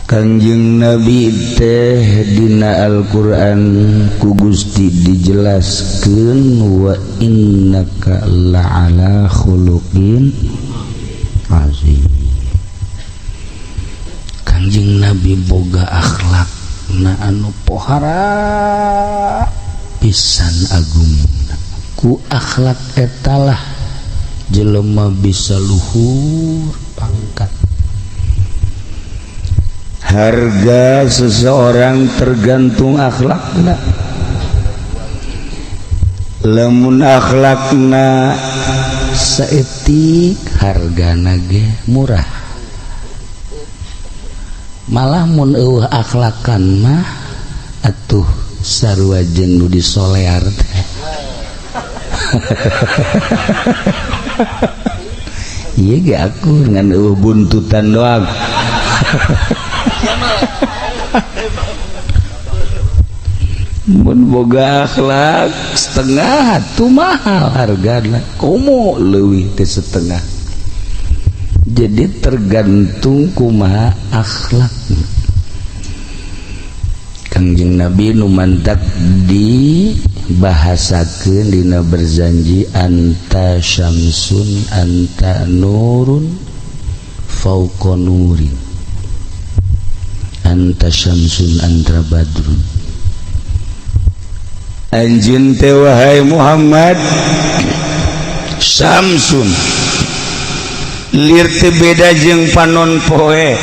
Kangjeng Nabi teh dina Al-Qur'an ku Gusti dijelaskeun, wa innaka la'ala khuluqin azim. Kangjeng Nabi boga akhlak na anu pohara pisan agung. Ku akhlak etalah jelema bisa luhur pangkat. Harga seseorang tergantung akhlakna. Lamun akhlakna saeutik, hargana ge murah. Malah mun euweuh akhlakan mah atuh sarua jeung nu disolear teh. Ieu ge aku ngan euweuh buntutan doang. Mun boga akhlak setengah tuh mahal hargana, komo leuwih teh setengah. Jadi tergantung kumaha akhlak. Kangjeng Nabi nu mantak dibahasakeun dina berzanji, anta syamsun anta nurun fauqa nurin, anta syamsun anta badrun. Anjeun teh wahai Muhammad syamsun, lir teu beda jeung panon poe.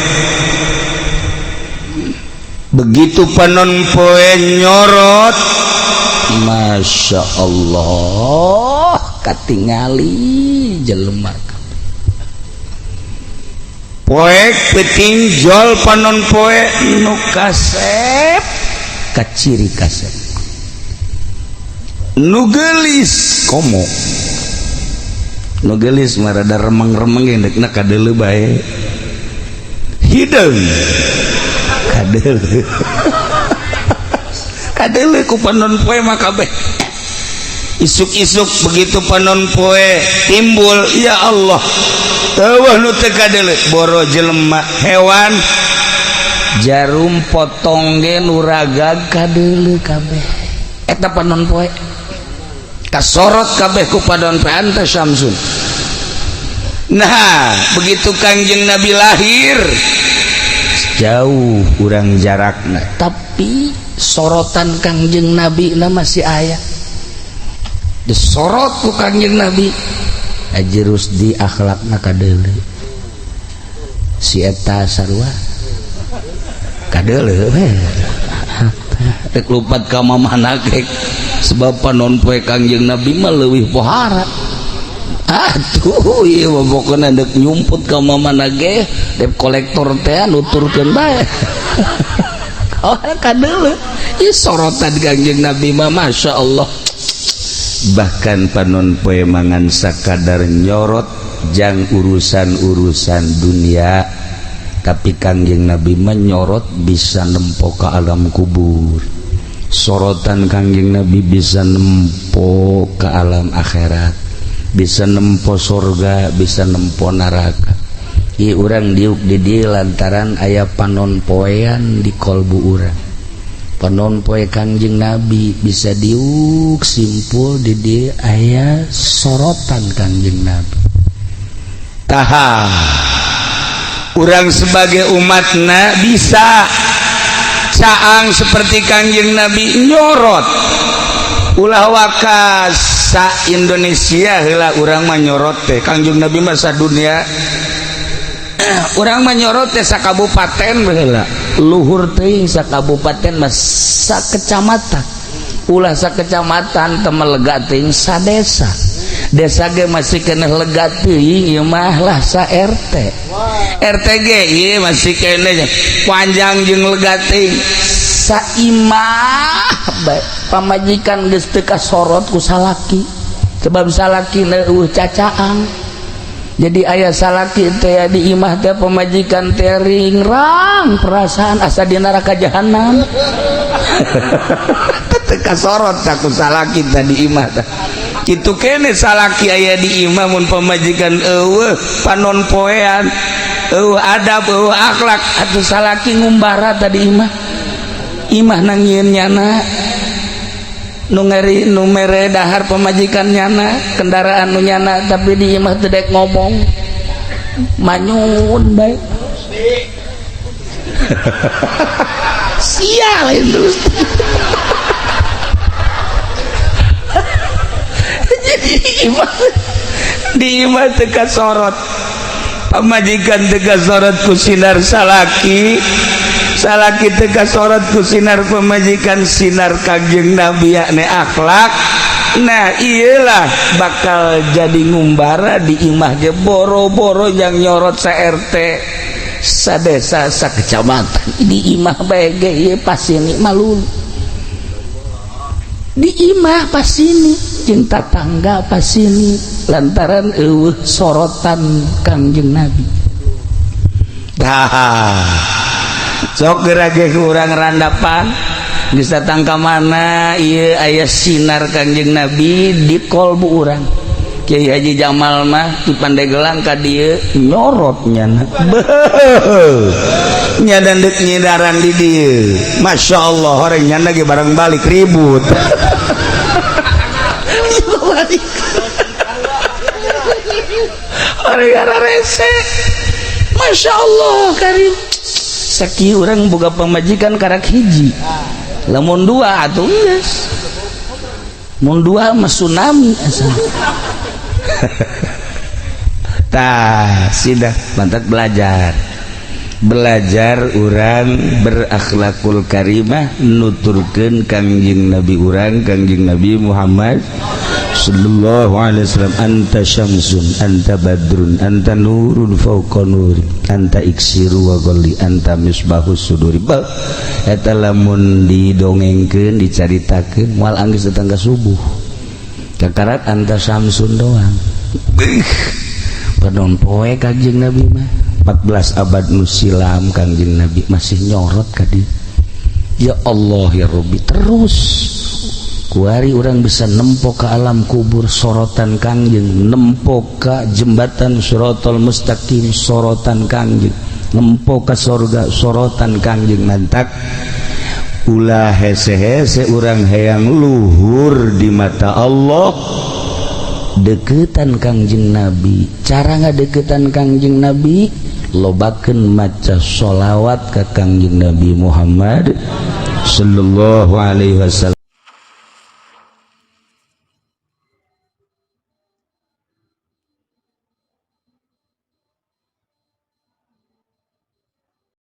Begitu panon poe nyorot, Masya Allah, katingali jelema poek peuting jol panon poe nu kasep kaciri kasep, nu geulis komo nu geulis mah rada remeng-remeng ge deukna kadeuleu bae, hideung kadeuleu kadeuleu ku panon poe mah kabeh. Isuk-isuk begitu panon poe timbul, ya Allah, euweuh nu teu kadeuleu, boro jelema, hewan, jarum potong ge nu ragag kadeuleu kabeh. Eta panon poe kasorot kabeh ku panon poe, anta syamsun. Nah, begitu Kangjeng Nabi lahir jauh kurang jarakna, tapi sorotan Kangjeng Nabi na masih aya, disorot ku Kangjeng Nabi. Haji Rusdi akhlakna kadeuleu, si eta sarua kadeuleu we rek lupat ka mamana ge, sebab panon poe Kangjeng Nabi mah leuwih pohara. Atuh ieu mah pokona deuk nyumput ka mamana ge, debt kolektor teh nuturkeun bae. Oh, kadeuleu ieu sorotan Kangjeng Nabi mah, Masya Allah. Bahkan panon poe mangan sakadar nyorot jang urusan-urusan dunia, tapi Kangjeng Nabi menyorot bisa nempo ke alam kubur. Sorotan Kangjeng Nabi bisa nempo ke alam akhirat, bisa nempo sorga, bisa nempo neraka. Ieu urang diuk di dieu lantaran aya panon poean di kolbu urang. Panon poe Kangjeng Nabi bisa diuk simpul di dieu aya sorotan Kangjeng Nabi. Taha urang sebagai umatna bisa caang seperti Kangjeng Nabi nyorot. Ulah waka sa Indonesia heula urang mah nyorot teh, Kangjeng Nabi mah dunia. Urang mah nyorot teh sa kabupaten heula, luhur teuing sa kabupaten mah sa kecamatan. Ulah sa kecamatan teu lega teuing sa desa, desa ge masih keneh lega teuing ieu mah lah sa RT. RT ge ieu masih keneh panjang jeung lega teuing sa imah bae. Pamajikan geus teu kasorot ku salaki, sebab salaki euweuh cacaang. Jadi aya salaki teh di imah teh, pemajikan teh ringrang perasaan asa di neraka jahanam. Teu kasorot ku salaki tadi imah tah. Kitu kene salaki aya di imah, mun pamajikan euweuh panon poean, euweuh adab, euweuh akhlak, atuh salaki ngumbara tadi imah. Imah nangieun nyana, nu ngeri, nu mere dahar pamajikan nyana, kendaraan nu nyana, tapi di imah teu dek ngomong, manyun bae. Sia lain terus. Jadi imah, di imah teu kasorot pamajikan, teu kasorot ku sinar salaki, salaki teu kasorot ku sinar pamajikan, sinar Kangjeng Nabi yakni akhlak. Nah, iyalah bakal jadi ngumbara di imah ge, boro-boro yang nyorot sa RT, sa desa, sa kecamatan, di imah bae ge ieu pasini malu. Di imah pasini jeung tatangga pasini, lantaran euweuh sorotan Kangjeng Nabi. Dah sok geura ge urang randapan geus datang ka mana ieu aya sinar Kangjeng Nabi di kolbu urang. Kiai Haji Jamal mah di Pandeglang ka dieu nyorot nyana. Beuh. Nya dan deuk nyidaran di dieu. Masya Allah, orang nyana ge barang balik ribut. Balik. Orang rese. Masya Allah karim. Saki urang boga pamajikan karak hiji. Lamun dua atuh geus. Mun dua mah tsunami asal. Tah, sudah mantap belajar. Belajar urang berakhlakul karimah, nuturkeun Kangjeng Nabi urang, Kangjeng Nabi Muhammad sallallahu alaihi wasallam, anta syamsun, anta badrun, anta nurun fawqa nuri, anta iksiru wa ghalli, anta misbahus suduri. Ba eta lamun didongengkeun, dicaritakeun, moal anggeus datang ka subuh. Kakarak anta syamsun doang. Panon poe Kangjeng Nabi mah 14 abad nu silam Kangjeng Nabi masih nyorot ka dieu. Ya Allah ya Rabbi, terus kuari orang bisa nempo ke alam kubur sorotan Kangjeng, nempo ke jembatan Sirotol Mustaqim sorotan Kangjeng, nempo ke sorga sorotan Kangjeng. Mantak ulah hese-hese urang hayang luhur di mata Allah, deketan Kangjeng Nabi. Cara ngadeketan Kangjeng Nabi, lobakeun maca sholawat ka Kangjeng Nabi Muhammad sallallahu alaihi wasallam.